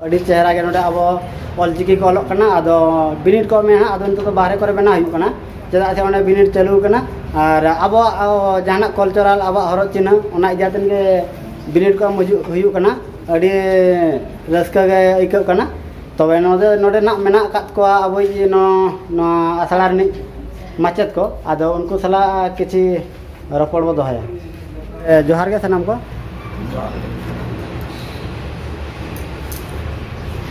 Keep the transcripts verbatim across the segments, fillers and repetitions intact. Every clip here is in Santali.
ᱟᱹᱰᱤ ᱪᱮᱦᱨᱟ ᱜᱮ ᱱᱚᱰᱮ ᱟᱵᱚ ᱚᱞᱪᱤᱠᱤ ᱠᱚ ᱚᱞᱚᱜ ᱠᱟᱱᱟ᱾ ᱟᱫᱚ ᱵᱤᱱᱤᱰ ᱠᱚ ᱢᱮᱱᱟᱜᱼᱟ, ᱟᱫᱚ ᱱᱤᱛᱚᱜ ᱫᱚ ᱵᱟᱦᱨᱮ ᱠᱚᱨᱮ ᱵᱮᱱᱟᱣ ᱦᱩᱭᱩᱜ ᱠᱟᱱᱟ, ᱪᱮᱫᱟᱜ ᱥᱮ ᱚᱸᱰᱮ ᱵᱤᱱᱤᱰ ᱪᱟᱹᱞᱩ ᱟᱠᱟᱱᱟ᱾ ᱟᱨ ᱟᱵᱚᱣᱟᱜ, ᱚ, ᱡᱟᱦᱟᱱᱟᱜ cultural, ᱟᱵᱚᱣᱟᱜ ᱦᱚᱨᱚᱜ ᱪᱤᱱᱦᱟᱹ, ᱚᱱᱟ ᱤᱫᱤ ᱠᱟᱛᱮᱫ ᱜᱮ ᱵᱤᱱᱤᱰ ᱠᱚ ᱮᱢ ᱦᱤᱡᱩᱜ, ᱦᱩᱭᱩᱜ ᱠᱟᱱᱟ᱾ ᱟᱹᱰᱤ ᱨᱟᱹᱥᱠᱟᱹ ᱜᱮ ᱟᱹᱭᱠᱟᱹᱜ ᱠᱟᱱᱟ᱾ ᱛᱚᱵᱮ ᱱᱚᱰᱮ, ᱱᱚᱰᱮ ᱱᱟᱜ ᱢᱮᱱᱟᱜ ᱟᱠᱟᱫ ᱠᱚᱣᱟ ᱟᱵᱚᱭᱤᱡ ᱱᱚ-, ᱱᱚᱣᱟ ᱟᱥᱲᱟ ᱨᱤᱱᱤᱡ ᱢᱟᱪᱮᱫ ᱠᱚ, ᱟᱫᱚ ᱩᱱᱠᱩ ᱥᱟᱞᱟᱜ ᱠᱤᱪᱷᱤ ᱨᱚᱯᱚᱲ ᱵᱚ ᱫᱚᱦᱚᱭᱟ᱾ ᱮ, ᱡᱚᱦᱟᱨ ᱜᱮ ᱥᱟᱱᱟᱢ ᱠᱚ᱾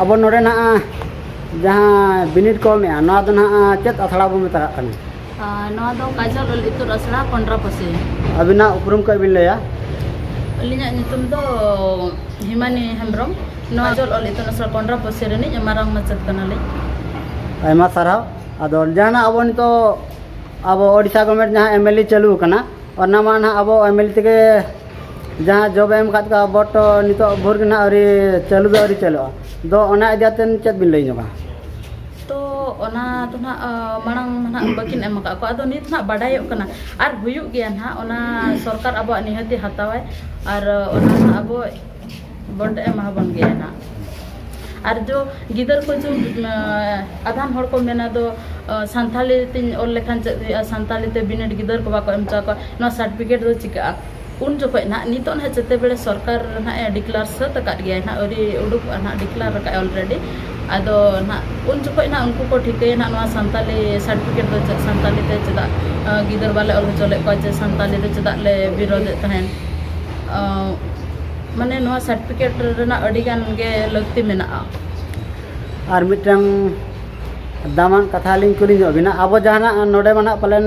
ᱟᱵᱚ ᱱᱚᱰᱮ ᱱᱟᱜ ᱡᱟᱦᱟᱸ ᱵᱤᱱᱤᱰ ᱠᱚ ᱮᱢᱮᱜᱼᱟ, ᱱᱚᱣᱟ ᱫᱚ ᱱᱟᱜ ᱪᱮᱫ ᱟᱥᱲᱟ ᱵᱚ ᱢᱮᱛᱟᱜ ᱠᱟᱱᱟ? ᱟᱨ ᱱᱚᱣᱟ ᱫᱚ ᱠᱟᱡᱚᱞ ᱚᱞ ᱤᱛᱩᱱ ᱟᱥᱲᱟ ᱠᱚᱱᱰᱨᱟ ᱯᱟᱥᱮ᱾ ᱟᱹᱵᱤᱱᱟᱜ ᱩᱯᱨᱩᱢ ᱠᱟᱹᱡ ᱵᱤᱱ ᱞᱟᱹᱭᱟ? ᱟᱹᱞᱤᱧᱟᱜ ᱧᱩᱛᱩᱢ ᱫᱚ ᱦᱤᱢᱟᱱᱤ ᱦᱮᱢᱵᱨᱚᱢ᱾ ᱱᱚᱣᱟ ᱠᱟᱡᱚᱞ ᱚᱞ ᱤᱛᱩᱱ ᱟᱥᱲᱟ ᱠᱚᱱᱰᱨᱟ ᱯᱟᱥᱮ ᱨᱤᱱᱤᱡ ᱢᱟᱨᱟᱝ ᱢᱟᱪᱮᱫ ᱠᱟᱱᱟᱞᱤᱧ᱾ ᱟᱭᱢᱟ ᱥᱟᱨᱦᱟᱣ᱾ ᱟᱫᱚ ᱡᱟᱦᱟᱱᱟᱜ ᱟᱵᱚ ᱱᱤᱛᱚᱜ ᱟᱵᱚ ᱳᱰᱤᱥᱟ ᱜᱚᱵᱷᱚᱨᱱᱢᱮᱱᱴ ᱡᱟᱦᱟᱸ ᱮᱢ ᱮᱞ ᱮ ᱪᱟᱹᱞᱩ ᱟᱠᱟᱱᱟ, ᱚᱱᱟ ᱢᱟ ᱱᱟᱦᱟᱜ ᱟᱵᱚ ᱮᱢ ᱮᱞ ᱮ ᱛᱮᱜᱮ ᱡᱟᱦᱟᱸ ᱡᱚᱵ ᱮ ᱮᱢ ᱟᱠᱟᱫ ᱠᱚᱣᱟ, ᱵᱚᱴ ᱱᱤᱛᱚᱜ ᱵᱷᱳᱨ ᱜᱮ ᱱᱟᱦᱟᱜ ᱟᱹᱣᱨᱤ ᱪᱟᱹᱞᱩ ᱫᱚ ᱟᱹᱣᱨᱤ ᱪᱟᱹᱞᱩᱜᱼᱟ᱾ ᱫᱚ ᱚᱱᱟ ᱤᱫᱤ ᱠᱟᱛᱮ ᱪᱮᱫ ᱵᱤᱱ ᱞᱟᱹᱭ ᱧᱚᱜᱟ? ᱛᱚ ᱚᱱᱟ ᱫᱚ ᱱᱟᱦᱟᱜ, ᱟ, ᱢᱟᱲᱟᱝ ᱱᱟᱦᱟᱜ ᱵᱟᱹᱠᱤᱱ ᱮᱢ ᱟᱠᱟᱫ ᱠᱚᱣᱟ᱾ ᱟᱫᱚ ᱱᱤᱛ ᱱᱟᱦᱟᱜ ᱵᱟᱰᱟᱭᱚᱜ ᱠᱟᱱᱟ ᱟᱨ ᱦᱩᱭᱩᱜ ᱜᱮᱭᱟ ᱱᱟᱦᱟᱜ, ᱚᱱᱟ ᱥᱚᱨᱠᱟᱨ ᱟᱵᱚᱣᱟᱜ ᱱᱤᱦᱟᱹᱛᱤ ᱦᱟᱛᱟᱣᱟᱭ᱾ ᱟᱨ ᱚᱱᱟ ᱱᱟᱦᱟᱜ ᱟᱵᱚ ᱵᱚᱱ ᱮᱢᱟ ᱵᱚᱱ ᱜᱮᱭᱟ ᱱᱟᱜ᱾ ᱟᱨ ᱡᱚ ᱜᱤᱫᱟᱹᱨ ᱠᱚ ᱡᱚ, ᱟᱸ, ᱟᱫᱷᱟᱱ ᱦᱚᱲ ᱠᱚ ᱢᱮᱱᱟ ᱫᱚ, ᱟᱸ, ᱥᱟᱱᱛᱷᱟᱞᱤ ᱛᱤᱧ ᱚᱞ ᱞᱮᱠᱷᱟᱱ ᱪᱮᱫ ᱦᱩᱭᱩᱜᱼᱟ, ᱥᱟᱱᱛᱟᱞᱤ ᱛᱮ ᱵᱤᱱᱤᱰ ᱜᱤᱫᱟᱹᱨ ᱠᱚ ᱵᱟᱠᱚ ᱮᱢ ᱦᱚᱪᱚ ᱟᱠᱚᱣᱟ, ᱱᱚᱣᱟ ᱥᱟᱨᱴᱤᱯᱷᱤᱠᱮᱴ ᱫᱚ ᱪᱤᱠᱟᱹᱜᱼᱟ? ᱩᱱ ᱡᱚᱠᱷᱚᱡ ᱱᱟᱜ, ᱱᱤᱛᱚᱜ ᱱᱟᱜ ᱡᱮᱛᱮ ᱵᱮᱲᱮ ᱥᱚᱨᱠᱟᱨ ᱱᱟᱜ ᱮ ᱰᱤᱠᱞᱟᱨ ᱥᱟᱹᱛ ᱟᱠᱟᱫ ᱜᱮᱭᱟᱭ ᱱᱟᱜ, ᱟᱹᱣᱨᱤ ᱩᱰᱩᱠᱚᱜᱼᱟ ᱱᱟᱜ, ᱰᱤᱠᱞᱟᱨ ᱟᱠᱟᱫ ᱟᱭ ᱚᱞᱨᱮᱰᱤ᱾ ᱟᱫᱚ ᱱᱟᱜ ᱩᱱ ᱡᱚᱠᱷᱚᱡ ᱱᱟᱜ ᱩᱱᱠᱩ ᱠᱚ ᱴᱷᱤᱠᱟᱹᱭᱟ ᱱᱟᱜ ᱱᱚᱣᱟ ᱥᱟᱱᱛᱟᱞᱤ ᱥᱟᱨᱴᱤᱯᱷᱤᱠᱮᱴ ᱫᱚ ᱪᱮᱫ, ᱥᱟᱱᱛᱟᱞᱤ ᱛᱮ ᱪᱮᱫᱟᱜ, ᱟᱸ, ᱜᱤᱫᱟᱹᱨ ᱵᱟᱞᱮ ᱚᱞ ᱦᱚᱪᱚ ᱞᱮᱫ ᱠᱚᱣᱟ, ᱪᱮ ᱥᱟᱱᱛᱟᱞᱤ ᱫᱚ ᱪᱮᱫᱟᱜ ᱞᱮ ᱵᱤᱨᱳᱫᱷᱮᱫ ᱛᱟᱦᱮᱸᱫ? ᱟᱸ, ᱢᱟᱱᱮ ᱱᱚᱣᱟ ᱥᱟᱨᱴᱤᱯᱷᱤᱠᱮᱴ ᱨᱮᱱᱟᱜ ᱟᱹᱰᱤ ᱜᱟᱱ ᱜᱮ ᱞᱟᱹᱠᱛᱤ ᱢᱮᱱᱟᱜᱼᱟ᱾ ᱟᱨ ᱢᱤᱫᱴᱟᱝ ᱫᱟᱢᱟᱱ ᱠᱟᱛᱷᱟ ᱞᱤᱧ ᱠᱩᱞᱤ ᱧᱚᱜ ᱵᱤᱱᱟ, ᱟᱵᱚ ᱡᱟᱦᱟᱱᱟᱜ ᱱᱚᱰᱮ ᱢᱟ ᱱᱟᱜ ᱯᱟᱞᱮᱱ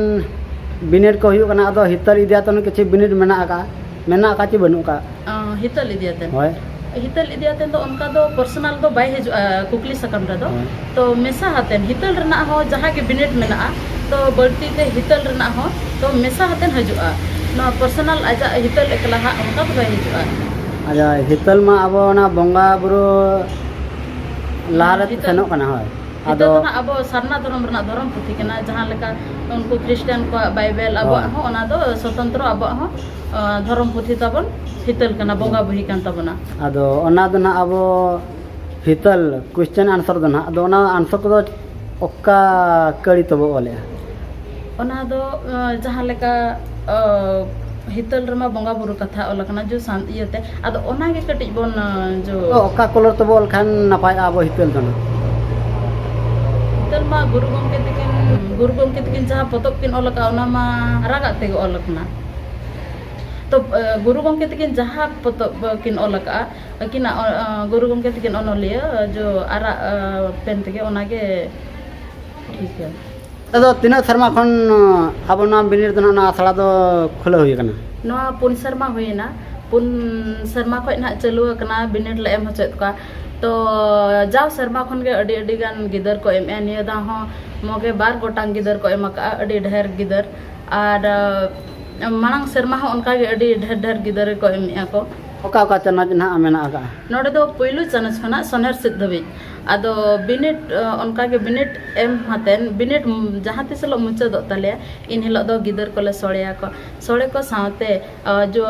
ᱵᱤᱱᱤᱰ ᱠᱚ ᱦᱩᱭᱩᱜ ᱠᱟᱱᱟ, ᱟᱫᱚ ᱦᱤᱛᱟᱹᱞ ᱤᱫᱤ ᱠᱟᱛᱮ ᱠᱤᱪᱷᱩ ᱵᱤᱱᱤᱰ ᱢᱮᱱᱟᱜ ᱟᱠᱟᱫᱼᱟ, ᱢᱮᱱᱟᱜ ᱟᱠᱟᱫ ᱪᱮ ᱵᱟᱹᱱᱩᱜ ᱟᱠᱟᱫ? ᱟᱸ, ᱦᱤᱛᱟᱹᱞ ᱤᱫᱤ ᱠᱟᱛᱮ? ᱦᱳᱭ᱾ ᱦᱤᱛᱟᱹᱞ ᱤᱫᱤ ᱠᱟᱛᱮ ᱫᱚ ᱚᱱᱠᱟ ᱫᱚ ᱯᱟᱨᱥᱚᱱᱟᱞ ᱫᱚ ᱵᱟᱭ ᱦᱤᱡᱩᱜᱼᱟ ᱠᱩᱠᱞᱤ ᱥᱟᱠᱟᱢ ᱨᱮᱫᱚ᱾ ᱦᱳᱭ᱾ ᱛᱚ ᱢᱮᱥᱟ ᱟᱛᱮᱱ ᱦᱤᱛᱟᱹᱞ ᱨᱮᱱᱟᱜ ᱦᱚᱸ ᱡᱟᱦᱟᱸ ᱜᱮ ᱵᱤᱱᱤᱰ ᱢᱮᱱᱟᱜᱼᱟ, ᱛᱚ ᱵᱟᱹᱲᱛᱤ ᱛᱮ ᱦᱤᱛᱟᱹᱞ ᱨᱮᱱᱟᱜ ᱦᱚᱸ ᱛᱚ ᱢᱮᱥᱟ ᱟᱛᱮᱱ ᱦᱤᱡᱩᱜᱼᱟ᱾ ᱱᱚᱣᱟ ᱯᱟᱨᱥᱚᱱᱟᱞ ᱟᱡᱟᱜ ᱦᱤᱛᱟᱹᱞ ᱮᱠᱞᱟ ᱦᱟᱸᱜ ᱚᱱᱠᱟ ᱫᱚ ᱵᱟᱭ ᱦᱤᱡᱩᱜᱼᱟ᱾ ᱟᱪᱪᱷᱟ, ᱦᱤᱛᱟᱹᱞ ᱢᱟ ᱟᱵᱚ ᱚᱱᱟ ᱵᱚᱸᱜᱟ ᱵᱩᱨᱩ ᱞᱟᱦᱟ ᱨᱮ ᱦᱤᱛᱟᱹᱞ᱾ ᱥᱮᱱᱚᱜ ᱠᱟᱱᱟ, ᱦᱳᱭ᱾ ᱦᱤᱛᱟᱹᱞ ᱟᱫᱚ ᱫᱚ ᱦᱟᱸᱜ ᱟᱵᱚ ᱥᱟᱨᱱᱟ ᱫᱷᱚᱨᱚᱢ ᱨᱮᱱᱟᱜ ᱫᱷᱚᱨᱚᱢ ᱯᱩᱛᱷᱤ ᱠᱟᱱᱟ, ᱡᱟᱦᱟᱸ ᱞᱮᱠᱟ ᱩᱱᱠᱩ ᱠᱷᱨᱤᱥᱴᱟᱱ ᱠᱚᱣᱟᱜ ᱵᱟᱭᱵᱮᱞ, ᱟᱵᱚᱣᱟᱜ ᱦᱳᱭ᱾ ᱦᱚᱸ ᱚᱱᱟ ᱫᱚ ᱥᱚᱛᱚᱱᱛᱨᱚ ᱟᱵᱚᱣᱟᱜ ᱦᱚᱸ, ᱟᱸ, ᱫᱷᱚᱨᱚᱢ ᱯᱩᱛᱷᱤ ᱛᱟᱵᱚᱱ ᱦᱤᱛᱟᱹᱞ ᱠᱟᱱᱟ, ᱵᱚᱸᱜᱟ ᱦᱳᱭ᱾ ᱵᱳᱦᱤ ᱠᱟᱱ ᱛᱟᱵᱚᱱᱟ᱾ ᱟᱫᱚ ᱚᱱᱟ ᱫᱚ ᱱᱟᱜ ᱟᱵᱚ ᱦᱤᱛᱟᱹᱞ ᱠᱚᱥᱪᱮᱱ ᱟᱱᱥᱟᱨ ᱫᱚ ᱱᱟᱦᱟᱜ, ᱟᱫᱚ ᱚᱱᱟ ᱟᱱᱥᱟᱨ ᱠᱚᱫᱚ ᱚᱠᱟ ᱠᱟᱹᱲᱤ ᱛᱮᱵᱚ ᱚᱞᱮᱜᱼᱟ? ᱚᱱᱟ ᱫᱚ ᱡᱟᱦᱟᱸ ᱞᱮᱠᱟ ᱦᱤᱛᱟᱹᱞ ᱨᱮᱢᱟ ᱵᱚᱸᱜᱟ ᱵᱩᱨᱩ ᱠᱟᱛᱷᱟ ᱚᱞ ᱟᱠᱟᱱᱟ ᱡᱚ ᱥᱟᱱ ᱤᱭᱟᱹᱛᱮ, ᱟᱫᱚ ᱚᱱᱟᱜᱮ ᱠᱟᱹᱴᱤᱡ ᱵᱚᱱ ᱡᱚ ᱚᱠᱟ ᱠᱚᱞᱚᱨ ᱛᱮᱵᱚ ᱚᱞ ᱠᱷᱟᱱ ᱱᱟᱯᱟᱭᱚᱜᱼᱟ ᱟᱵᱚ ᱦᱤᱛᱟᱹᱞ ᱫᱚ ᱱᱟᱦᱟᱜ? ᱦᱤᱛᱟᱹᱞ ᱢᱟ ᱜᱩᱨᱩ ᱜᱚᱢᱠᱮ ᱛᱤᱠᱤᱱ ᱜᱩᱨᱩ ᱜᱚᱢᱠᱮ ᱛᱤᱠᱤᱱ ᱡᱟᱦᱟᱸ ᱯᱚᱛᱚᱵ ᱠᱤᱱ ᱚᱞ ᱟᱠᱟᱫᱼᱟ, ᱚᱱᱟ ᱢᱟ ᱟᱨᱟᱜᱟᱜ ᱛᱮᱜᱮ ᱚᱞ ᱟᱠᱟᱱᱟ᱾ ᱛᱚ ᱜᱩᱨᱩ ᱜᱚᱢᱠᱮ ᱛᱤᱠᱤᱱ ᱡᱟᱦᱟᱸ ᱯᱚᱛᱚᱵ ᱠᱤᱱ ᱚᱞ ᱟᱠᱟᱫᱼᱟ, ᱟᱹᱠᱤᱱᱟᱜ ᱜᱩᱨᱩ ᱜᱚᱢᱠᱮ ᱛᱤᱠᱤᱱ ᱚᱱᱚᱞᱤᱭᱟᱹ ᱡᱚ ᱟᱨᱟᱜ ᱯᱮᱱ ᱛᱮᱜᱮ, ᱚᱱᱟᱜᱮ ᱴᱷᱤᱠᱟ᱾ ᱟᱫᱚ ᱛᱤᱱᱟᱹᱜ ᱥᱮᱨᱢᱟ ᱠᱷᱚᱱ ᱟᱵᱚ ᱱᱚᱣᱟ ᱵᱤᱱᱤᱰ ᱫᱚ ᱱᱟᱦᱟᱜ, ᱱᱚᱣᱟ ᱟᱥᱲᱟ ᱫᱚ ᱠᱷᱩᱞᱟᱹᱣ ᱦᱩᱭ ᱟᱠᱟᱱᱟ? ᱱᱚᱣᱟ ᱯᱩᱱ ᱥᱮᱨᱢᱟ ᱦᱩᱭᱮᱱᱟ᱾ ᱯᱩᱱ ᱥᱮᱨᱢᱟ ᱠᱷᱚᱱ ᱱᱟᱦᱟᱜ ᱪᱟᱹᱞᱩ ᱟᱠᱟᱱᱟ, ᱵᱤᱱᱤᱰ ᱞᱮ ᱮᱢ ᱦᱚᱪᱚᱭᱮᱫ ᱠᱚᱣᱟ᱾ ᱛᱚ ᱡᱟᱣ ᱥᱮᱨᱢᱟ ᱠᱷᱚᱱ ᱜᱮ ᱟᱹᱰᱤ ᱟᱹᱰᱤ ᱜᱟᱱ ᱜᱤᱫᱟᱹᱨ ᱠᱚ ᱮᱢᱮᱜᱼᱟ᱾ ᱱᱤᱭᱟᱹ ᱫᱷᱟᱣ ᱦᱚᱸ ᱢᱚᱜᱮ ᱵᱟᱨ ᱜᱚᱴᱟᱝ ᱜᱤᱫᱟᱹᱨ ᱠᱚ ᱮᱢ ᱟᱠᱟᱫᱼᱟ, ᱟᱹᱰᱤ ᱰᱷᱮᱨ ᱜᱤᱫᱟᱹᱨ᱾ ᱟᱨ ᱢᱟᱲᱟᱝ ᱥᱮᱨᱢᱟ ᱦᱚᱸ ᱚᱱᱠᱟᱜᱮ ᱟᱹᱰᱤ ᱰᱷᱮᱨ ᱰᱷᱮᱨ ᱜᱤᱫᱟᱹᱨ ᱠᱚ ᱮᱢᱮᱜᱼᱟ ᱠᱚ᱾ ᱚᱠᱟ ᱚᱠᱟ ᱪᱟᱱᱟᱪ ᱱᱟᱦᱟᱜ ᱢᱮᱱᱟᱜ ᱟᱠᱟᱫᱼᱟ? ᱱᱚᱰᱮ ᱫᱚ ᱯᱩᱭᱞᱩ ᱪᱟᱱᱟᱪ ᱠᱷᱚᱱᱟᱜ ᱥᱚᱱᱮᱨ ᱥᱮᱫ ᱫᱷᱟᱹᱵᱤᱡ᱾ ᱟᱫᱚ ᱵᱤᱱᱤᱰ ᱚᱱᱠᱟᱜᱮ ᱵᱤᱱᱤᱰ ᱮᱢ ᱦᱟᱛᱮᱱ, ᱵᱤᱱᱤᱰ ᱡᱟᱦᱟᱸ ᱛᱤᱥ ᱦᱤᱞᱳᱜ ᱢᱩᱪᱟᱹᱫᱚᱜ ᱛᱟᱞᱮᱭᱟ, ᱤᱱ ᱦᱤᱞᱳᱜ ᱫᱚ ᱜᱤᱫᱟᱹᱨ ᱠᱚᱞᱮ ᱥᱚᱲᱮᱭᱟᱠᱚ᱾ ᱥᱚᱲᱮ ᱠᱚ ᱥᱟᱶᱛᱮ ᱡᱚ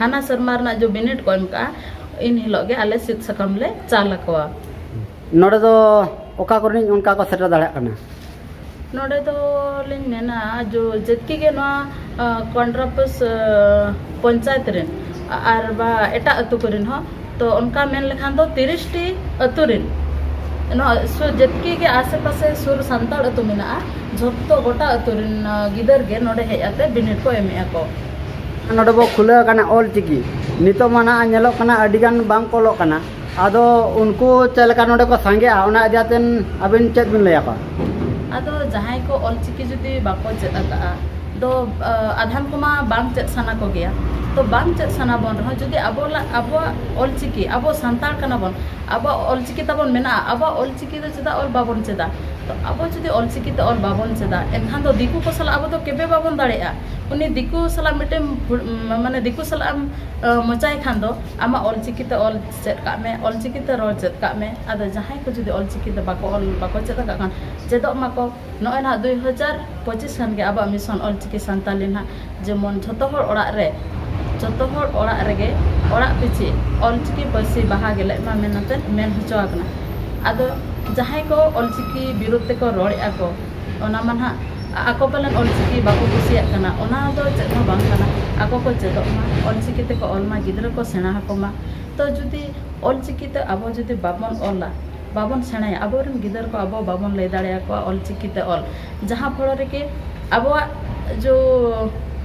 ᱦᱟᱱᱟ ᱥᱮᱨᱢᱟ ᱨᱮᱱᱟᱜ ᱡᱚ ᱵᱤᱱᱤᱰ ᱠᱚ ᱮᱢ ᱠᱟᱜᱼᱟ, ᱤᱱ ᱦᱤᱞᱳᱜ ᱜᱮ ᱟᱞᱮ ᱥᱤᱫ ᱥᱟᱠᱟᱢ ᱞᱮ ᱪᱟᱞ ᱟᱠᱚᱣᱟ᱾ ᱱᱚᱰᱮ ᱫᱚ ᱚᱠᱟ ᱠᱚᱨᱮᱱᱤᱡ ᱚᱱᱠᱟ ᱠᱚ ᱥᱮᱴᱮᱨ ᱫᱟᱲᱮᱭᱟᱜ ᱠᱟᱱᱟ? ᱱᱚᱰᱮ ᱫᱚ ᱞᱤᱧ ᱢᱮᱱᱟ ᱡᱚ ᱡᱮᱛᱠᱤ ᱜᱮ ᱱᱚᱣᱟ ᱠᱚᱱᱰᱨᱟᱯᱩᱥ ᱯᱚᱧᱪᱟᱭᱮᱛ ᱨᱮᱱ ᱟᱨ ᱵᱟ ᱮᱴᱟᱜ ᱟᱹᱛᱩ ᱠᱚᱨᱮᱱ ᱦᱚᱸ, ᱛᱚ ᱚᱱᱠᱟ ᱢᱮᱱ ᱞᱮᱠᱷᱟᱱ ᱫᱚ ᱛᱤᱨᱤᱥ ᱴᱤ ᱟᱹᱛᱩ ᱨᱮᱱ, ᱱᱚᱣᱟ ᱥᱩᱨ ᱡᱮᱛᱠᱤ ᱜᱮ ᱟᱥᱮ ᱯᱟᱥᱮ ᱥᱩᱨ ᱥᱟᱱᱛᱟᱲ ᱟᱹᱛᱩ ᱢᱮᱱᱟᱜᱼᱟ, ᱡᱷᱚᱛᱚ ᱜᱚᱴᱟ ᱟᱹᱛᱩ ᱨᱮᱱ ᱜᱤᱫᱟᱹᱨ ᱜᱮ ᱱᱚᱰᱮ ᱦᱮᱡ ᱟᱛᱮ ᱵᱤᱱᱤᱰ ᱠᱚ ᱮᱢᱮᱜᱼᱟ ᱠᱚ᱾ ᱱᱚᱰᱮ ᱵᱚ ᱠᱷᱩᱞᱟᱹᱣ ᱟᱠᱟᱱᱟ ᱚᱞ ᱪᱤᱠᱤ, ᱱᱤᱛᱚᱜ ᱢᱟ ᱱᱟᱦᱟᱜ ᱧᱮᱞᱚᱜ ᱠᱟᱱᱟ ᱟᱹᱰᱤ ᱜᱟᱱ ᱵᱟᱝ ᱠᱚ ᱚᱞᱚᱜ ᱠᱟᱱᱟ᱾ ᱟᱫᱚ ᱩᱱᱠᱩ ᱪᱮᱫ ᱞᱮᱠᱟ ᱱᱚᱰᱮ ᱠᱚ ᱥᱟᱸᱜᱮᱜᱼᱟ, ᱚᱱᱟ ᱤᱫᱤ ᱠᱟᱛᱮ ᱟᱹᱵᱤᱱ ᱪᱮᱫ ᱵᱤᱱ ᱞᱟᱹᱭ ᱟᱠᱚᱣᱟ? ᱟᱫᱚ ᱡᱟᱦᱟᱸᱭ ᱠᱚ ᱚᱞ ᱪᱤᱠᱤ ᱡᱩᱫᱤ ᱵᱟᱠᱚ ᱪᱮᱫ ᱟᱠᱟᱫᱼᱟ, ᱫᱚ ᱟᱫᱷᱟᱱ ᱠᱚᱢᱟ ᱵᱟᱝ ᱪᱮᱫ ᱥᱟᱱᱟ ᱠᱚᱜᱮᱭᱟ᱾ ᱛᱚ ᱵᱟᱝ ᱪᱮᱫ ᱥᱟᱱᱟ ᱵᱚᱱ ᱨᱮᱦᱚᱸ, ᱡᱩᱫᱤ ᱟᱵᱚ ᱟᱵᱚᱣᱟᱜ ᱚᱞ ᱪᱤᱠᱤ, ᱟᱵᱚ ᱥᱟᱱᱛᱟᱲ ᱠᱟᱱᱟ ᱵᱚᱱ, ᱟᱵᱚᱣᱟᱜ ᱚᱞ ᱪᱤᱠᱤ ᱛᱟᱵᱚᱱ ᱢᱮᱱᱟᱜᱼᱟ, ᱟᱵᱚᱣᱟᱜ ᱚᱞ ᱪᱤᱠᱤ ᱫᱚ ᱪᱮᱫᱟᱜ ᱚᱞ ᱵᱟᱵᱚᱱ ᱪᱮᱫᱟ? ᱛᱚ ᱟᱵᱚ ᱡᱩᱫᱤ ᱚᱞ ᱪᱤᱠᱤ ᱛᱮ ᱚᱞ ᱵᱟᱵᱚᱱ ᱪᱮᱫᱟ, ᱮᱱᱠᱷᱟᱱ ᱫᱚ ᱫᱤᱠᱩ ᱠᱚ ᱥᱟᱞᱟᱜ ᱟᱵᱚ ᱫᱚ ᱠᱮᱵᱮ ᱵᱟᱵᱚᱱ ᱫᱟᱲᱮᱭᱟᱜᱼᱟ᱾ ᱩᱱᱤ ᱫᱤᱠᱩ ᱥᱟᱞᱟᱜ ᱢᱤᱫᱴᱮᱱ ᱢᱟᱱᱮ ᱫᱤᱠᱩ ᱥᱟᱞᱟᱜ ᱮᱢ ᱢᱚᱪᱟᱭ ᱠᱷᱟᱱ ᱫᱚ, ᱟᱢᱟᱜ ᱚᱞ ᱪᱤᱠᱤ ᱛᱮ ᱚᱞ ᱪᱮᱫ ᱠᱟᱜ ᱢᱮ, ᱚᱞ ᱪᱤᱠᱤ ᱛᱮ ᱨᱚᱲ ᱪᱮᱫ ᱠᱟᱜ ᱢᱮ᱾ ᱟᱫᱚ ᱡᱟᱦᱟᱸᱭ ᱠᱚ ᱡᱩᱫᱤ ᱚᱞ ᱪᱤᱠᱤ ᱛᱮ ᱵᱟᱠᱚ ᱚᱞ ᱵᱟᱠᱚ ᱪᱮᱫ ᱟᱠᱟᱫ ᱠᱷᱟᱱ, ᱪᱮᱫᱚᱜ ᱢᱟᱠᱚ᱾ ᱱᱚᱜᱼᱚᱭ ᱱᱟᱦᱟᱜ ᱫᱩᱭ ᱦᱟᱡᱟᱨ ᱯᱚᱸᱪᱤᱥ ᱠᱷᱟᱱ ᱜᱮ ᱟᱵᱚᱣᱟᱜ ᱢᱤᱥᱚᱱ ᱚᱞ ᱪᱤᱠᱤ ᱥᱟᱱᱛᱟᱞᱤ ᱱᱟᱦᱟᱜ ᱡᱮᱢᱚᱱ ᱡᱷᱚᱛᱚ ᱦᱚᱲ ᱚᱲᱟᱜ ᱨᱮ, ᱡᱷᱚᱛᱚ ᱦᱚᱲ ᱚᱲᱟᱜ ᱨᱮᱜᱮ ᱚᱲᱟᱜ ᱯᱤᱪᱷᱤ ᱚᱞᱪᱤᱠᱤ ᱯᱟᱹᱨᱥᱤ ᱵᱟᱦᱟ ᱜᱮᱞᱮᱜ ᱢᱟ ᱢᱮᱱ ᱟᱛᱮᱫ ᱢᱮᱱ ᱦᱚᱪᱚ ᱟᱠᱟᱱᱟ᱾ ᱟᱫᱚ ᱡᱟᱦᱟᱸᱭ ᱠᱚ ᱚᱞᱪᱤᱠᱤ ᱵᱤᱨᱩᱫᱷ ᱛᱮᱠᱚ ᱨᱚᱲᱮᱫᱼᱟ ᱠᱚ, ᱚᱱᱟ ᱢᱟ ᱱᱟᱦᱟᱜ ᱟᱠᱚ ᱯᱟᱞᱮᱱ ᱚᱞᱪᱤᱠᱤ ᱵᱟᱠᱚ ᱠᱩᱥᱤᱭᱟᱜ ᱠᱟᱱᱟ, ᱚᱱᱟ ᱫᱚ ᱪᱮᱫ ᱦᱚᱸ ᱵᱟᱝ ᱠᱟᱱᱟ᱾ ᱟᱠᱚ ᱠᱚ ᱪᱮᱫᱚᱜ ᱢᱟ, ᱚᱞᱪᱤᱠᱤ ᱛᱮᱠᱚ ᱚᱞ ᱢᱟ, ᱜᱤᱫᱽᱨᱟᱹ ᱠᱚ ᱥᱮᱬᱟ ᱟᱠᱚ ᱢᱟ᱾ ᱛᱚ ᱡᱩᱫᱤ ᱚᱞᱪᱤᱠᱤ ᱛᱮ ᱟᱵᱚ ᱡᱩᱫᱤ ᱵᱟᱵᱚᱱ ᱚᱞᱟ, ᱵᱟᱵᱚᱱ ᱥᱮᱬᱟᱭᱟ, ᱟᱵᱚᱨᱮᱱ ᱜᱤᱫᱟᱹᱨ ᱠᱚ ᱟᱵᱚ ᱵᱟᱵᱚᱱ ᱞᱟᱹᱭ ᱫᱟᱲᱮᱭᱟᱠᱚᱣᱟ ᱚᱞᱪᱤᱠᱤ ᱛᱮ ᱚᱞ, ᱡᱟᱦᱟᱸ ᱯᱷᱚᱲᱚ ᱨᱮᱜᱮ ᱟᱵᱚᱣᱟᱜ ᱡᱚ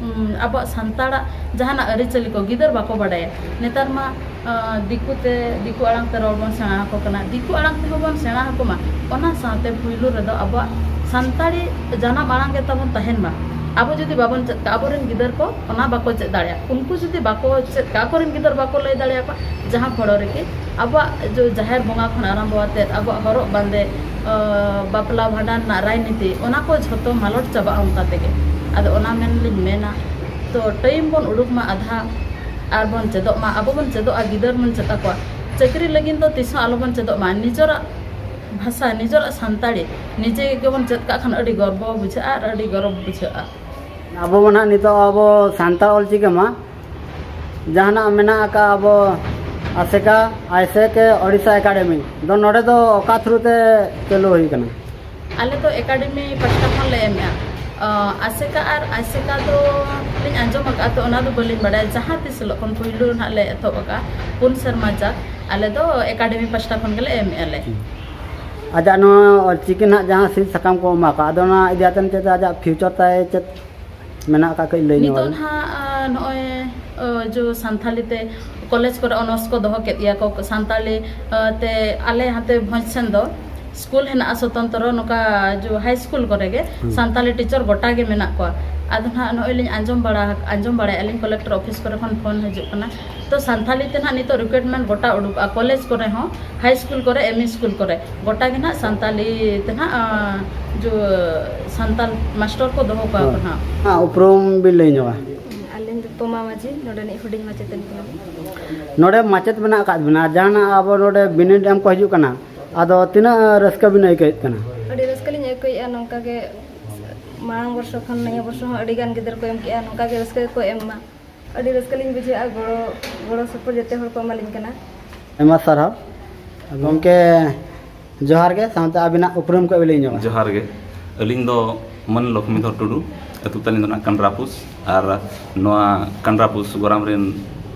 ᱩᱢ, ᱟᱵᱚᱣᱟᱜ ᱥᱟᱱᱛᱟᱲᱟᱜ ᱡᱟᱦᱟᱱᱟᱜ ᱟᱹᱨᱤᱪᱟᱹᱞᱤ ᱠᱚ ᱜᱤᱫᱟᱹᱨ ᱵᱟᱠᱚ ᱵᱟᱰᱟᱭᱟ᱾ ᱱᱮᱛᱟᱨ ᱢᱟ ᱟᱸ, ᱫᱤᱠᱩ ᱛᱮ, ᱫᱤᱠᱩ ᱟᱲᱟᱝ ᱛᱮ ᱨᱚᱲ ᱵᱚᱱ ᱥᱮᱬᱟ ᱟᱠᱚ ᱠᱟᱱᱟ, ᱫᱤᱠᱩ ᱟᱲᱟᱝ ᱛᱮᱦᱚᱸ ᱵᱚᱱ ᱥᱮᱬᱟ ᱟᱠᱚ ᱢᱟ᱾ ᱚᱱᱟ ᱥᱟᱶᱛᱮ ᱯᱩᱭᱞᱩ ᱨᱮᱫᱚ ᱟᱵᱚᱣᱟᱜ ᱥᱟᱱᱛᱟᱲᱤ ᱡᱟᱱᱟᱢ ᱟᱲᱟᱝ ᱜᱮ ᱛᱟᱵᱚᱱ ᱛᱟᱦᱮᱱ ᱢᱟ᱾ ᱟᱵᱚ ᱡᱩᱫᱤ ᱵᱟᱵᱚᱱ ᱪᱮᱫ ᱠᱟᱜᱼᱟ, ᱟᱵᱚᱨᱮᱱ ᱜᱤᱫᱟᱹᱨ ᱠᱚ ᱚᱱᱟ ᱵᱟᱠᱚ ᱪᱮᱫ ᱫᱟᱲᱮᱭᱟᱜᱼᱟ᱾ ᱩᱱᱠᱩ ᱡᱩᱫᱤ ᱵᱟᱠᱚ ᱪᱮᱫ ᱠᱟᱜᱼᱟ, ᱟᱠᱚᱨᱮᱱ ᱜᱤᱫᱟᱹᱨ ᱵᱟᱠᱚ ᱞᱟᱹᱭ ᱫᱟᱲᱮᱭᱟᱠᱚᱣᱟ, ᱡᱟᱦᱟᱸ ᱯᱷᱚᱲᱚ ᱨᱮᱜᱮ ᱟᱵᱚᱣᱟᱜ ᱡᱚ ᱡᱟᱦᱮᱨ ᱵᱚᱸᱜᱟ ᱠᱷᱚᱱ ᱟᱨᱟᱢᱵᱚ ᱟᱛᱮᱫ ᱟᱵᱚᱣᱟᱜ ᱦᱚᱨᱚᱜ ᱵᱟᱸᱫᱮ, ᱟᱸ, ᱵᱟᱯᱞᱟ ᱵᱷᱟᱸᱰᱟᱱ ᱨᱮᱱᱟᱜ ᱨᱟᱡᱽᱱᱤᱛᱤ, ᱚᱱᱟ ᱠᱚ ᱡᱷᱚᱛᱚ ᱢᱟᱞᱚᱴ ᱪᱟᱵᱟᱜᱼᱟ ᱚᱱᱠᱟ ᱛᱮᱜᱮ᱾ ᱟᱫᱚ ᱚᱱᱟ ᱢᱮᱱ ᱞᱤᱧ ᱢᱮᱱᱟ, ᱛᱚ ᱴᱟᱭᱤᱢ ᱵᱚᱱ ᱩᱰᱩᱠ ᱢᱟ ᱟᱫᱷᱟ, ᱟᱨ ᱵᱚᱱ ᱪᱮᱫᱚᱜ ᱢᱟ, ᱟᱵᱚ ᱵᱚᱱ ᱪᱮᱫᱚᱜᱼᱟ, ᱜᱤᱫᱟᱹᱨ ᱵᱚᱱ ᱪᱮᱫ ᱟᱠᱚᱣᱟ᱾ ᱪᱟᱹᱠᱨᱤ ᱞᱟᱹᱜᱤᱫ ᱫᱚ ᱛᱤᱥ ᱦᱚᱸ ᱟᱞᱚ ᱵᱚᱱ ᱪᱮᱫᱚᱜ ᱢᱟ᱾ ᱱᱤᱡᱮᱨᱟᱜ ᱵᱷᱟᱥᱟ, ᱱᱤᱡᱮᱨᱟᱜ ᱥᱟᱱᱛᱟᱲᱤ ᱱᱤᱡᱮ ᱜᱮᱵᱚᱱ ᱪᱮᱫ ᱠᱟᱜ ᱠᱷᱟᱱ ᱟᱹᱰᱤ ᱜᱚᱨᱵᱚ ᱵᱩᱡᱷᱟᱹᱜᱼᱟ ᱟᱨ ᱟᱹᱰᱤ ᱜᱚᱨᱚᱵᱽ ᱵᱩᱡᱷᱟᱹᱜᱼᱟ᱾ ᱟᱵᱚ ᱢᱟ ᱱᱟᱦᱟᱜ ᱱᱤᱛᱚᱜ ᱟᱵᱚ ᱥᱟᱱᱛᱟᱲ ᱚᱞᱪᱤᱠᱤ ᱢᱟ ᱡᱟᱦᱟᱱᱟᱜ ᱢᱮᱱᱟᱜ ᱟᱠᱟᱫ ᱟᱵᱚ ᱟᱥᱮᱠᱟ, ᱟᱭᱥᱮᱠ, ᱳᱰᱤᱥᱟ ᱮᱠᱟᱰᱮᱢᱤ ᱫᱚ ᱱᱚᱰᱮ ᱫᱚ ᱚᱠᱟ ᱛᱷᱨᱩ ᱛᱮ ᱪᱟᱹᱞᱩ ᱦᱩᱭ ᱠᱟᱱᱟ? ᱟᱞᱮ ᱫᱚ ᱮᱠᱟᱰᱮᱢᱤ ᱯᱟᱥᱴᱟ ᱠᱷᱚᱱ ᱞᱮ ᱮᱢᱮᱜᱼᱟ᱾ ᱟᱸ, ᱟᱥᱮᱠᱟ ᱟᱨ ᱟᱭᱥᱮᱠᱟ ᱫᱚ ᱞᱤᱧ ᱟᱸᱡᱚᱢ ᱟᱠᱟᱫᱼᱟ, ᱛᱚ ᱚᱱᱟ ᱫᱚ ᱵᱟᱹᱞᱤᱧ ᱵᱟᱰᱟᱭᱟ᱾ ᱡᱟᱦᱟᱸ ᱛᱤᱥ ᱦᱤᱞᱳᱜ ᱠᱷᱚᱱ ᱯᱩᱭᱞᱩ ᱱᱟᱦᱟᱜ ᱞᱮ ᱮᱛᱚᱦᱚᱵ ᱟᱠᱟᱫᱼᱟ, ᱯᱩᱱ ᱥᱮᱨᱢᱟ ᱡᱟᱠ ᱟᱞᱮ ᱫᱚ ᱮᱠᱟᱰᱮᱢᱤ ᱯᱟᱥᱴᱟ ᱠᱷᱚᱱ ᱜᱮᱞᱮ ᱮᱢᱮᱜᱼᱟ ᱞᱮ᱾ ᱟᱡᱟᱜ ᱱᱚᱣᱟ ᱚᱞᱪᱤᱠᱤ ᱱᱟᱦᱟᱜ ᱡᱟᱦᱟᱸ ᱥᱤᱫ ᱥᱟᱠᱟᱢ ᱠᱚ ᱮᱢᱟ ᱠᱚᱣᱟ, ᱟᱫᱚ ᱚᱱᱟ ᱤᱫᱤ ᱟᱛᱮᱫ ᱪᱮᱫ ᱟᱡᱟᱜ ᱯᱷᱤᱭᱩᱪᱟᱨ ᱛᱟᱭ ᱪᱮᱫ ᱢᱮᱱᱟᱜ ᱟᱠᱟᱫ, ᱠᱟᱹᱡ ᱞᱟᱹᱭ ᱧᱚᱜ ᱱᱤᱛᱚᱜ ᱟᱹᱞᱤᱧ᱾ ᱱᱟᱦᱟᱜ, ᱟᱸ, ᱱᱚᱜᱼᱚᱭ, ᱟᱸ, ᱡᱚ ᱥᱟᱱᱛᱷᱟᱞᱤ ᱛᱮ ᱠᱚᱞᱮᱡᱽ ᱠᱚᱨᱮ ᱚᱱᱟᱨᱥ ᱠᱚ ᱫᱚᱦᱚ ᱠᱮᱫ ᱜᱮᱭᱟ ᱠᱚ ᱥᱟᱱᱛᱟᱲᱤ, ᱟᱸ, ᱛᱮ᱾ ᱟᱞᱮ ᱦᱟᱱᱛᱮ ᱵᱷᱚᱸᱡᱽ ᱥᱮᱱ ᱫᱚ ᱥᱠᱩᱞ ᱦᱮᱱᱟᱜᱼᱟ ᱥᱚᱛᱚᱱᱛᱨᱚ, ᱱᱚᱝᱠᱟ ᱡᱚ ᱦᱟᱭ ᱥᱠᱩᱞ ᱠᱚᱨᱮ ᱜᱮ ᱦᱩᱸ᱾ ᱥᱟᱱᱛᱟᱲᱤ ᱴᱤᱪᱟᱨ ᱜᱚᱴᱟ ᱜᱮ ᱢᱮᱱᱟᱜ ᱠᱚᱣᱟ᱾ ᱟᱫᱚ ᱱᱟᱦᱟᱜ ᱱᱚᱜᱼᱚᱭ ᱞᱤᱧ ᱟᱸᱡᱚᱢ ᱵᱟᱲᱟ, ᱟᱸᱡᱚᱢ ᱵᱟᱲᱟᱭᱮᱫᱼᱟ ᱞᱤᱧ, ᱠᱚᱞᱮᱠᱴᱚᱨ ᱚᱯᱷᱤᱥ ᱠᱚᱨᱮ ᱠᱷᱚᱱ ᱯᱷᱳᱱ ᱦᱤᱡᱩᱜ ᱠᱟᱱᱟ᱾ ᱛᱚ ᱥᱟᱱᱛᱟᱲᱤ ᱛᱮ ᱱᱟᱦᱟᱜ ᱱᱤᱛᱚᱜ ᱨᱤᱠᱨᱩᱴᱢᱮᱱᱴ ᱜᱚᱴᱟ ᱩᱰᱩᱠᱚᱜᱼᱟ, ᱠᱚᱞᱮᱡᱽ ᱠᱚᱨᱮ ᱦᱚᱸ, ᱦᱟᱭ ᱥᱠᱩᱞ ᱠᱚᱨᱮ, ᱮᱢ ᱤ ᱥᱠᱩᱞ ᱠᱚᱨᱮ, ᱜᱚᱴᱟ ᱜᱮ ᱱᱟᱦᱟᱜ ᱥᱟᱱᱛᱟᱲᱤ ᱛᱮ ᱱᱟᱦᱟᱜ, ᱟᱸ, ᱡᱚ ᱥᱟᱱᱛᱟᱲ ᱢᱟᱥᱴᱟᱨ ᱠᱚ ᱫᱚᱦᱚ ᱠᱚᱣᱟ ᱠᱚ ᱱᱟᱦᱟᱜ᱾ ᱦᱮᱸ, ᱩᱯᱨᱩᱢ ᱵᱤᱱ ᱞᱟᱹᱭ ᱧᱚᱜᱼᱟ᱾ ᱟᱹᱞᱤᱧ ᱫᱚ ᱯᱚᱢᱟ ᱢᱟᱹᱡᱷᱤ, ᱱᱚᱰᱮᱱᱤᱡ ᱦᱩᱰᱤᱧ ᱢᱟᱪᱮᱛᱟᱹᱱᱤ ᱠᱟᱱᱟᱞᱤᱧ᱾ ᱱᱚᱰᱮ ᱢᱟᱪᱮᱫ ᱢᱮᱱᱟᱜ ᱟᱠᱟᱫ ᱵᱤᱱᱟ, ᱡᱟᱦᱟᱱᱟᱜ ᱟᱵᱚ ᱱᱚᱰᱮ ᱵᱤᱱᱤᱰ ᱮᱢ ᱠᱚ ᱦᱤᱡᱩᱜ ᱠᱟᱱᱟ, ᱟᱫᱚ ᱛᱤᱱᱟᱹᱜ ᱨᱟᱹᱥᱠᱟᱹ ᱵᱤᱱ ᱟᱹᱭᱠᱟᱹᱣᱮᱫ ᱠᱟᱱᱟ? ᱟᱹᱰᱤ ᱨᱟᱹᱥᱠᱟᱹ ᱞᱤᱧ ᱟᱹᱭᱠᱟᱹᱣᱮᱫᱼᱟ᱾ ᱱᱚᱝᱠᱟ ᱜᱮ ᱢᱟᱲᱟᱝ ᱵᱚᱨᱥᱚ ᱠᱷᱚᱱ ᱱᱤᱭᱟᱹ ᱵᱚᱨᱥᱚ ᱦᱚᱸ ᱟᱹᱰᱤ ᱜᱟᱱ ᱜᱤᱫᱽᱨᱟᱹ ᱠᱚ ᱮᱢ ᱠᱮᱜᱼᱟ, ᱱᱚᱝᱠᱟ ᱜᱮ ᱨᱟᱹᱥᱠᱟᱹ ᱜᱮᱠᱚ ᱮᱢ ᱢᱟ᱾ ᱟᱹᱰᱤ ᱨᱟᱹᱥᱠᱟᱹ ᱞᱤᱧ ᱵᱩᱡᱷᱟᱹᱣᱮᱫᱼᱟ, ᱜᱚᱲᱚ ᱜᱚᱲᱚ ᱥᱚᱯᱚᱦᱚᱫ ᱡᱚᱛᱚ ᱦᱚᱲ ᱠᱚ ᱮᱢᱟᱞᱤᱧ ᱠᱟᱱᱟ᱾ ᱟᱭᱢᱟ ᱥᱟᱨᱦᱟᱣ᱾ ᱜᱚᱢᱠᱮ, ᱡᱚᱦᱟᱨ ᱜᱮ, ᱥᱟᱶᱛᱮ ᱟᱹᱵᱤᱱᱟᱜ ᱩᱯᱨᱩᱢ ᱠᱚ ᱞᱟᱹᱭ ᱧᱚᱜᱟ᱾ ᱡᱚᱦᱟᱨ ᱜᱮ᱾ ᱟᱹᱞᱤᱧ ᱫᱚ ᱢᱟᱹᱱ ᱞᱚᱠᱷᱢᱤᱫᱷᱚᱨ ᱴᱩᱰᱩ, ᱟᱹᱛᱩ ᱛᱟᱹᱞᱤᱧ ᱫᱚ ᱱᱟᱜ ᱠᱟᱱᱰᱨᱟᱯᱩᱥ, ᱟᱨ ᱱᱚᱣᱟ ᱠᱟᱱᱰᱨᱟᱯᱩᱥ ᱜᱚᱨᱟᱢ ᱨᱮᱱ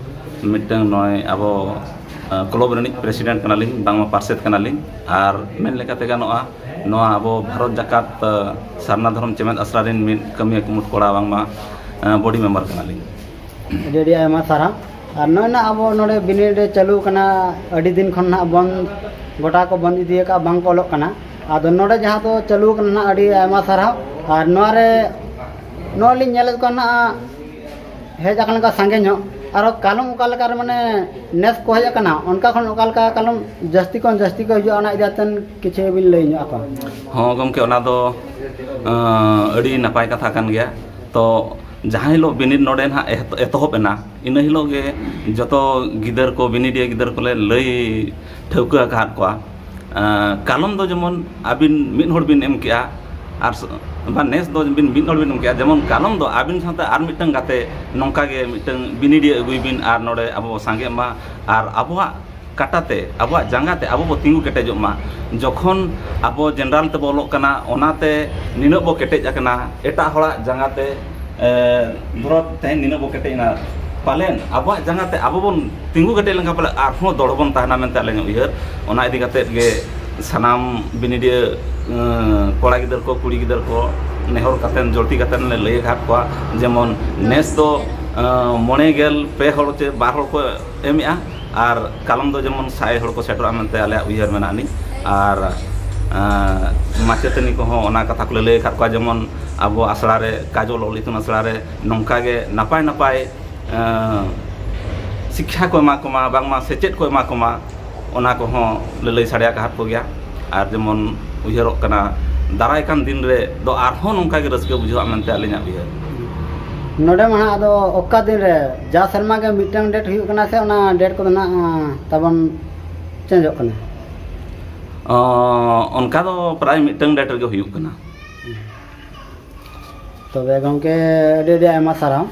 ᱢᱤᱫᱴᱟᱝ ᱱᱚᱜᱼᱚᱭ ᱟᱵᱚ, ᱟᱸ, ᱠᱞᱚᱵᱽ ᱨᱤᱱᱤᱡ ᱯᱨᱮᱥᱤᱰᱮᱱᱴ ᱠᱟᱱᱟᱞᱤᱧ, ᱵᱟᱝᱢᱟ ᱯᱟᱨᱥᱮᱛ ᱠᱟᱱᱟᱞᱤᱧ, ᱟᱨ ᱢᱮᱱ ᱞᱮᱠᱟ ᱛᱮᱜᱮ ᱜᱟᱱᱚᱜᱼᱟ, ᱱᱚᱣᱟ ᱟᱵᱚ ᱵᱷᱟᱨᱚᱛ ᱡᱟᱠᱟᱛ, ᱟᱸ, ᱥᱟᱨᱱᱟ ᱫᱷᱚᱨᱚᱢ ᱪᱮᱢᱮᱫ ᱟᱥᱲᱟ ᱨᱮᱱ ᱢᱤᱫ ᱠᱟᱹᱢᱤᱭᱟᱹ ᱠᱩᱢᱩᱴ ᱠᱚᱲᱟ, ᱵᱟᱝᱢᱟ, ᱟᱸ, ᱵᱚᱰᱤ ᱢᱮᱢᱵᱟᱨ ᱠᱟᱱᱟᱞᱤᱧ᱾ ᱟᱹᱰᱤ ᱟᱹᱰᱤ ᱟᱭᱢᱟ ᱥᱟᱨᱦᱟᱣ᱾ ᱟᱨ ᱱᱚᱜᱼᱚᱭ ᱱᱟᱜ ᱟᱵᱚ ᱱᱚᱰᱮ ᱵᱤᱱᱤᱰ ᱪᱟᱹᱞᱩ ᱠᱟᱱᱟ, ᱟᱹᱰᱤ ᱫᱤᱱ ᱠᱷᱚᱱ ᱱᱟᱜ ᱵᱚᱱᱫ, ᱜᱚᱴᱟ ᱠᱚ ᱵᱚᱱᱫ ᱤᱫᱤ ᱟᱠᱟᱫᱼᱟ, ᱵᱟᱝ ᱠᱚ ᱚᱞᱚᱜ ᱠᱟᱱᱟ᱾ ᱟᱫᱚ ᱱᱚᱰᱮ ᱡᱟᱦᱟᱸ ᱫᱚ ᱪᱟᱹᱞᱩ ᱠᱟᱱᱟ ᱱᱟᱜ, ᱟᱹᱰᱤ ᱟᱭᱢᱟ ᱥᱟᱨᱦᱟᱣ᱾ ᱟᱨ ᱱᱚᱣᱟ ᱨᱮ ᱱᱚᱜᱼᱚᱭ ᱞᱤᱧ ᱧᱮᱞᱮᱫ ᱠᱚᱣᱟ ᱱᱟᱜ, ᱦᱮᱡ ᱟᱠᱟᱱ ᱠᱚ ᱥᱟᱸᱜᱮ ᱧᱚᱜ, ᱟᱨᱚ ᱠᱟᱞᱚᱢ ᱚᱠᱟ ᱞᱮᱠᱟ ᱨᱮ ᱢᱟᱱᱮ ᱱᱮᱥ ᱠᱚ ᱦᱮᱡ ᱟᱠᱟᱱᱟ, ᱚᱱᱠᱟ ᱠᱷᱚᱱ ᱚᱠᱟ ᱞᱮᱠᱟ ᱠᱟᱞᱚᱢ ᱡᱟᱹᱥᱛᱤ ᱠᱷᱚᱱ ᱡᱟᱹᱥᱛᱤ ᱠᱚ ᱦᱤᱡᱩᱜᱼᱟ, ᱚᱱᱟ ᱤᱫᱤ ᱠᱟᱛᱮ ᱠᱤᱪᱷᱩ ᱵᱤᱱ ᱞᱟᱹᱭ ᱧᱚᱜ ᱟᱠᱚᱣᱟ? ᱦᱚᱸ ᱜᱚᱢᱠᱮ, ᱚᱱᱟ ᱫᱚ, ᱟᱸ, ᱟᱹᱰᱤ ᱱᱟᱯᱟᱭ ᱠᱟᱛᱷᱟ ᱠᱟᱱ ᱜᱮᱭᱟ᱾ ᱛᱚ ᱡᱟᱦᱟᱸ ᱦᱤᱞᱳᱜ ᱵᱤᱱᱤᱰ ᱱᱚᱰᱮ ᱱᱟᱦᱟᱜ ᱮᱦ-, ᱮᱛᱚᱦᱚᱵ ᱮᱱᱟ, ᱤᱱᱟᱹ ᱦᱤᱞᱳᱜ ᱜᱮ ᱡᱚᱛᱚ ᱜᱤᱫᱟᱹᱨ ᱠᱚ, ᱵᱤᱱᱤᱰᱤᱭᱟᱹ ᱜᱤᱫᱟᱹᱨ ᱠᱚᱞᱮ ᱞᱟᱹᱭ ᱴᱷᱟᱹᱣᱠᱟᱹ ᱟᱠᱟᱫ ᱠᱚᱣᱟ᱾ ᱟᱸ, ᱠᱟᱞᱚᱢ ᱫᱚ ᱡᱮᱢᱚᱱ ᱟᱹᱵᱤᱱ ᱢᱤᱫ ᱦᱚᱲ ᱵᱤᱱ ᱮᱢ ᱠᱮᱜᱼᱟ, ᱟᱨ ᱥ-, ᱵᱟ, ᱱᱮᱥ ᱫᱚ ᱵᱤᱱ ᱢᱤᱫ ᱦᱚᱲ ᱵᱤᱱ ᱮᱢ ᱠᱮᱜᱼᱟ, ᱡᱮᱢᱚᱱ ᱠᱟᱞᱚᱢ ᱫᱚ ᱟᱹᱵᱤᱱ ᱥᱟᱶᱛᱮ ᱟᱨ ᱢᱤᱫᱴᱟᱝ ᱜᱟᱛᱮ ᱱᱚᱝᱠᱟ ᱜᱮ ᱢᱤᱫᱴᱟᱝ ᱵᱤᱱᱤᱰᱤᱭᱟᱹ ᱟᱹᱜᱩᱭ ᱵᱤᱱ, ᱟᱨ ᱱᱚᱰᱮ ᱟᱵᱚ ᱵᱚ ᱥᱟᱸᱜᱮᱜ ᱢᱟ, ᱟᱨ ᱟᱵᱚᱣᱟᱜ ᱠᱟᱴᱟᱛᱮ, ᱟᱵᱚᱣᱟᱜ ᱡᱟᱸᱜᱟ ᱛᱮ ᱟᱵᱚ ᱵᱚ ᱛᱤᱸᱜᱩ ᱠᱮᱴᱮᱡᱚᱜ ᱢᱟ᱾ ᱡᱚᱠᱷᱚᱱ ᱟᱵᱚ ᱡᱮᱱᱟᱨᱟᱞ ᱛᱮᱵᱚ ᱚᱞᱚᱜ ᱠᱟᱱᱟ, ᱚᱱᱟᱛᱮ ᱱᱤᱱᱟᱹᱜ ᱵᱚ ᱠᱮᱴᱮᱡ ᱟᱠᱟᱱᱟ, ᱮᱴᱟᱜ ᱦᱚᱲᱟᱜ ᱡᱟᱸᱜᱟ ᱛᱮ, ᱮ, ᱫᱷᱚᱨᱚ ᱛᱮᱦᱮᱧ ᱱᱤᱱᱟᱹᱜ ᱵᱚ ᱠᱮᱴᱮᱡ ᱮᱱᱟ, ᱯᱟᱞᱮᱱ ᱟᱵᱚᱣᱟᱜ ᱡᱟᱸᱜᱟ ᱛᱮ ᱟᱵᱚ ᱵᱚᱱ ᱛᱤᱸᱜᱩ ᱠᱮᱴᱮᱡ ᱞᱮᱱᱠᱷᱟᱱ ᱯᱟᱞᱮ ᱟᱨᱦᱚᱸ ᱫᱚᱲ ᱵᱚᱱ ᱛᱟᱦᱮᱱᱟ ᱢᱮᱱᱛᱮ ᱟᱹᱞᱤᱧᱟᱜ ᱩᱭᱦᱟᱹᱨ᱾ ᱚᱱᱟ ᱤᱫᱤ ᱠᱟᱛᱮᱫ ᱜᱮ ᱥᱟᱱᱟᱢ ᱵᱤᱱᱤᱰᱤᱭᱟᱹ, ᱮᱸ, ᱠᱚᱲᱟ ᱜᱤᱫᱟᱹᱨ ᱠᱚ, ᱠᱩᱲᱤ ᱜᱤᱫᱟᱹᱨ ᱠᱚ ᱱᱮᱦᱚᱨ ᱠᱟᱛᱮᱫ, ᱡᱚᱲᱛᱤ ᱠᱟᱛᱮᱫ ᱞᱮ ᱞᱟᱹᱭ ᱟᱠᱟᱫ ᱠᱚᱣᱟ, ᱡᱮᱢᱚᱱ ᱱᱮᱥ ᱫᱚ, ᱮᱸ, ᱢᱚᱬᱮ ᱜᱮᱞ ᱯᱮ ᱦᱚᱲ ᱪᱮ ᱵᱟᱨ ᱦᱚᱲ ᱠᱚ ᱮᱢᱮᱜᱼᱟ, ᱟᱨ ᱠᱟᱞᱚᱢ ᱫᱚ ᱡᱮᱢᱚᱱ ᱥᱟᱭ ᱦᱚᱲ ᱠᱚ ᱥᱮᱴᱮᱨᱚᱜᱼᱟ ᱢᱮᱱᱛᱮ ᱟᱞᱮᱭᱟᱜ ᱩᱭᱦᱟᱹᱨ ᱢᱮᱱᱟᱜ ᱟᱹᱱᱤᱡ᱾ ᱟᱨ, ᱮᱸ, ᱢᱟᱪᱮᱛᱟᱹᱱᱤ ᱠᱚᱦᱚᱸ ᱚᱱᱟ ᱠᱟᱛᱷᱟ ᱠᱚᱞᱮ ᱞᱟᱹᱭ ᱟᱠᱟᱫ ᱠᱚᱣᱟ, ᱡᱮᱢᱚᱱ ᱟᱵᱚ ᱟᱥᱲᱟ ᱨᱮ, ᱠᱟᱡᱚᱞ ᱚᱞ ᱤᱛᱩᱱ ᱟᱥᱲᱟ ᱨᱮ ᱱᱚᱝᱠᱟ ᱜᱮ ᱱᱟᱯᱟᱭ ᱱᱟᱯᱟᱭ, ᱮᱸ, ᱥᱤᱠᱠᱷᱟ ᱠᱚ ᱮᱢᱟ ᱠᱚᱢᱟ, ᱵᱟᱝᱢᱟ ᱥᱮᱪᱮᱫ ᱠᱚ ᱮᱢᱟ ᱠᱚᱢᱟ, ᱚᱱᱟ ᱠᱚᱦᱚᱸ ᱞᱮ ᱞᱟᱹᱭ ᱥᱟᱰᱮ ᱟᱠᱟᱫ ᱠᱚᱜᱮᱭᱟ᱾ ᱟᱨ ᱡᱮᱢᱚᱱ ᱩᱭᱦᱟᱹᱨᱚᱜ ᱠᱟᱱᱟ, ᱫᱟᱨᱟᱭ ᱠᱟᱱ ᱫᱤᱱ ᱨᱮ ᱫᱚ ᱟᱨᱦᱚᱸ ᱱᱚᱝᱠᱟ ᱜᱮ ᱨᱟᱹᱥᱠᱟᱹ ᱵᱩᱡᱷᱟᱹᱜᱼᱟ ᱢᱮᱱᱛᱮ ᱟᱹᱞᱤᱧᱟᱜ ᱩᱭᱦᱟᱹᱨ᱾ ᱱᱚᱰᱮ ᱢᱟ ᱦᱟᱸᱜ ᱟᱫᱚ ᱚᱠᱟ ᱫᱤᱱ ᱨᱮ, ᱡᱟ ᱥᱮᱨᱢᱟ ᱜᱮ ᱢᱤᱫᱴᱟᱝ ᱰᱮᱴ ᱦᱩᱭᱩᱜ ᱠᱟᱱᱟ ᱥᱮ ᱚᱱᱟ ᱰᱮᱴ ᱠᱚᱫᱚ ᱱᱟᱜ, ᱟᱸ, ᱛᱟᱵᱚᱱ ᱪᱮᱧᱡᱚᱜ ᱠᱟᱱᱟ? ᱚ, ᱚᱱᱠᱟ ᱫᱚ ᱯᱨᱟᱭ ᱢᱤᱫᱴᱟᱝ ᱰᱮᱴ ᱨᱮᱜᱮ ᱦᱩᱭᱩᱜ ᱠᱟᱱᱟ᱾ ᱛᱚᱵᱮ ᱜᱚᱢᱠᱮ, ᱟᱹᱰᱤ ᱟᱹᱰᱤ ᱟᱭᱢᱟ ᱥᱟᱨᱦᱟᱣ᱾